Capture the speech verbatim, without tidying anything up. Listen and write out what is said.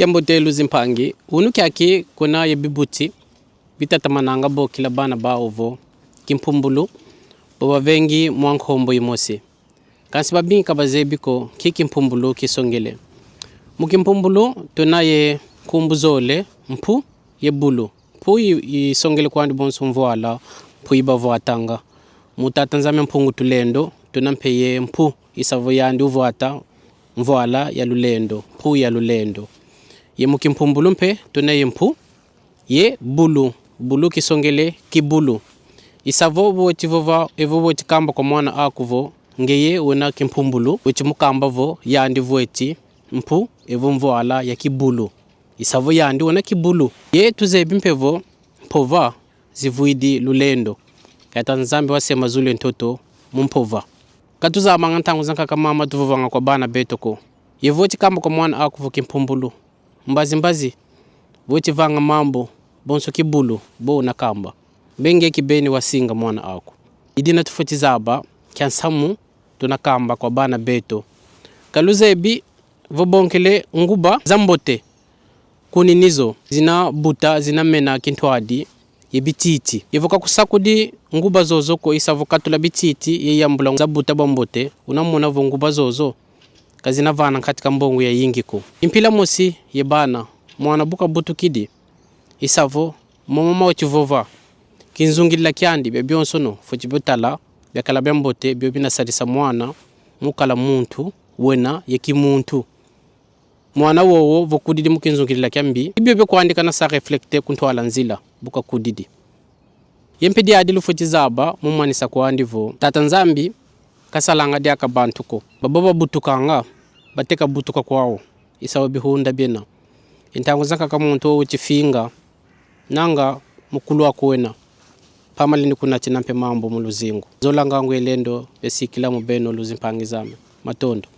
Kiambote luzimpangi, unu kiaki kuna ye bibuti bitatamananga bokila bana bau vo kimpumbulu, bo bavengi mwa nkombo yimosi. Kansi babingi ka bazebi ko nki kimpumbulu kisongele. Mu kimpumbulu tuna ye nkumbu zole: mpu ye bulu. Mpu i-, isongele kwandi bonso mvwala, mpu i bavwatanga. Mu Tata Nzambi Mpungu Tulendo tuna mpe ye mpu, i sa vo yandi uvwata mvwala ya lulendo, mpu ya lulendo. Ye mu kimpumbulu mpe tuna ye mpu ye bulu. Bulu kisongele kibulu. I sa vo bu weti vova, evo bu weti kamba kwa mwana aku vo ngeye wena kimpumbulu, weti mu kamba vo yandi vweti mpu evo mvwala ya kibulu. I sa vo yandi wena kibulu. Ye tuzebi mpe vo mpova zivwidi lulendo. Kaya Tata Nzambi wasema zulu ye ntoto mu mpova. Ka tuzabanga ntangu zankaka mama tuvovanga kwa bana beto ko. Ye vo weti kamba kwa mwana aku vo kimpumbulu, mbazi mbazi vo weti vanga mambu, bonso kibulu bo una kamba. Mbe nge kibeni wasinga mwana aku. I dina tufweti zaba kia nsamu tuna kamba kwa bana beto. Ka luzebi vo bonkele nguba za mbote, kuni ni zo zina buta, zina mena kintwadi ye bititi. Evo ka kusakudi nguba zozo ko, i sa vo katula bititi ye yambula za buta bwa mbote, una mona vo nguba zozo ka zina vana nkatika mbongo yayingi ko. I mpila mosi ye bana, mwana bu kabutukidi, i sa vo momo mama weti vova, kinzungidila kiandi, bia bionsono fweti bio tala, biakala bia mbote, bio bina sadisa mwana mu kala muntu wena ye kimuntu. Mwana wowo vo kudidi mu kinzungidila kia mbi, i biobio kwandi kana sa refléter ku ntwala nzila bu kakudidi. Ye mpe diadi lufweti zaba mu manisa kwandi vo Tata Nzambi kasalanga diaka bantu ko. Babo babutukanga, bateka butuka kwau, i sa vo bihunda biena. I ntangu zankaka muntu wo weti finga, nanga mukulu aku wena, pamali ni kunatina mpe mambu mu luzingu. Zola ngangu ye lendo yasikila mu beno luzimpangi zame. Matondo.